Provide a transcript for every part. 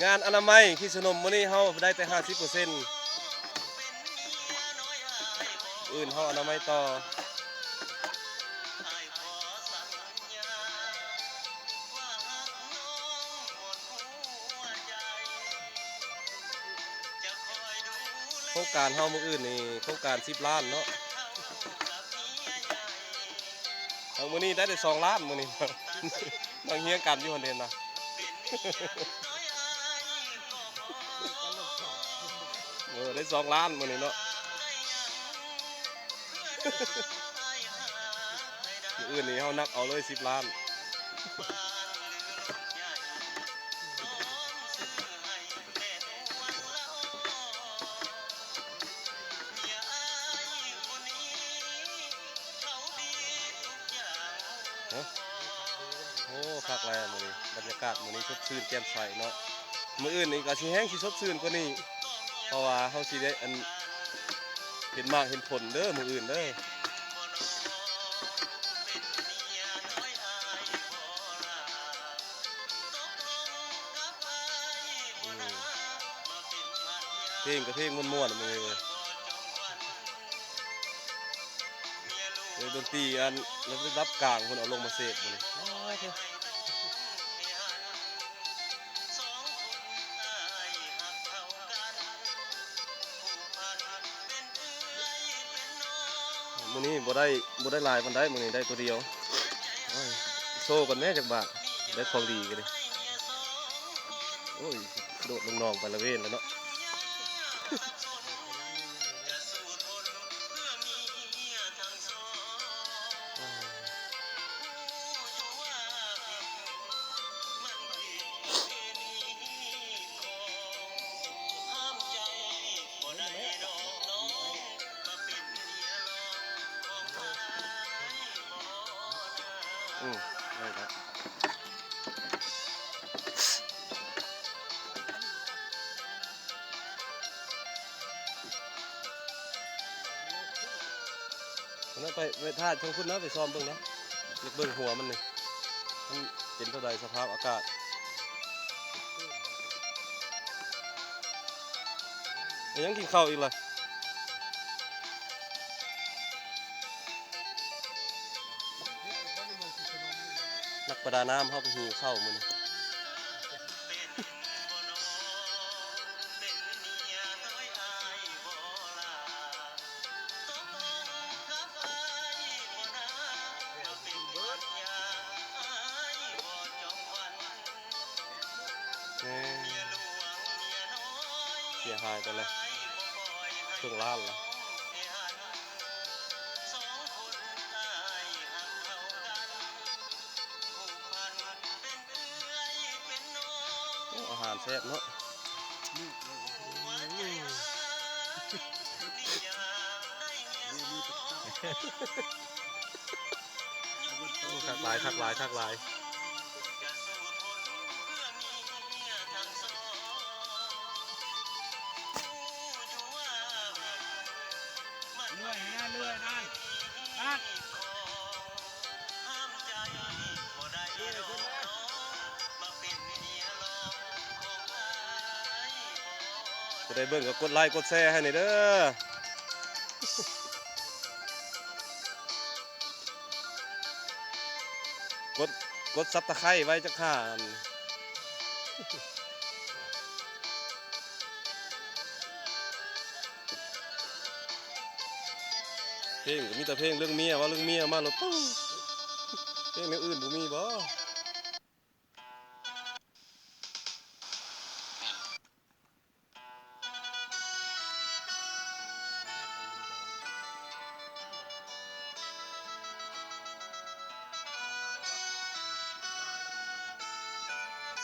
ງານອະນາໄມທີ່ສະໜົມມື້ນີ້ເຮົາໄດ້ແຕ່ຫ້າສິບເປີເຊັນ ມື້ອື່ນເຮົາອະນາໄມຕໍ່. ໂຄງການເຮົາມື້ອື່ນນີ້ ໂຄງການສິບລ້ານເນາະ. ທາງມື້ນີ້ໄດ້ແຕ່ສອງລ້ານມື້ນີ້ ນັ່ງຮຽງກັນຢູ່ຫັ້ນເດນະ. ເອີ ໄດ້ສອງລ້ານມື້ນີ້ເນາະ. ມື້ອື່ນນີ້ເຮົານັບເອົາເລີຍສິບລ້ານ. ຮະ ໂອ້ ຄັກແລ້ວມື້ນີ້ ບັນຍາກາດມື້ນີ້ສົດຊື່ນແຈ່ມໃສເນາະ. ມື້ອື່ນນີ້ກໍຊິແຮງຊິສົດຊື່ນກວ່ານີ້ ເພາະວ່າເຮົາຊິໄດ້ອັນ ເຫັນໝາກເຫັນຜົນເດີມື້ອື່ນເດີ. ອືມ ເພງກໍເພງມ່ວນໆ ມື້ນີ້ເວີຍ. ເພງດົນຕີອັນລະດັບກາງພຸ້ນ ເອົາລົງມາເສບມື້ນີ້. ມື້ນີ້ບໍ່ໄດ້ ບໍ່ໄດ້ຫຼາຍປານໃດ ມື້ນີ້ໄດ້ຕົວດຽວ. ໂອ້ຍ ໂຊກັນແດ່ຈັກບາດ ໄດ້ຂອງດີກັນເດ. ໂອ້ຍ ໂດດລົງໜອງໄປລະເວນແລ້ວເນາະ. ອືມ ໄດ້ແລ້ວ. ອັນນັ້ນໄປ ໄປຖ້າທາງພຸ້ນນະ ໄປຊອມເບິ່ງນະ ຢາກເບິ່ງຫົວມັນນີ້ ມັນເປັນເທົ່າໃດສະພາບອາກາດ. ເຮັດຫຍັງກິນເຂົ້າອີກລະ? ນັກປະດານ້ຳເຮົາກໍຫິວເຂົ້າມື້ນີ້. ແມ່ ເສຍຫາຍໄປແລ້ວ ເຄິ່ງລ້ານແລ້ວ. ໂອ້ ອາຫານແຊບເນາະ. ໂອ້ ຄັກຫຼາຍ ຄັກຫຼາຍ ຄັກຫຼາຍ. ເລື່ອຍນະ ເລື່ອຍນະ ນະ. ຜູ້ໃດເບິ່ງກໍກົດໄລ້ກົດແຊໃຫ້ແດ່ເດີ. ກົດ ກົດຊັບຕະໄຄໄວ້ຈັກຫ້າອັນ. ເພງກໍມີແຕ່ເພງເລື່ອງເມຍ ເວົ້າເລື່ອງເມຍມາໂລດ. ເພງແນວອື່ນບໍ່ມີບໍ?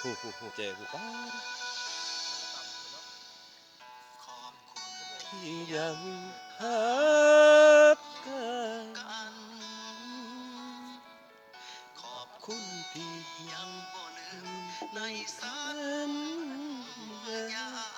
ຜູ້ ຜູ້ ຜູ້ແຈ ຜູ້ປ້ານ. ທີ່ຍັງຮັກກັນ ຂອບຄຸນທີ່ຍັງບໍ່ລືມໃນສັນຍາ.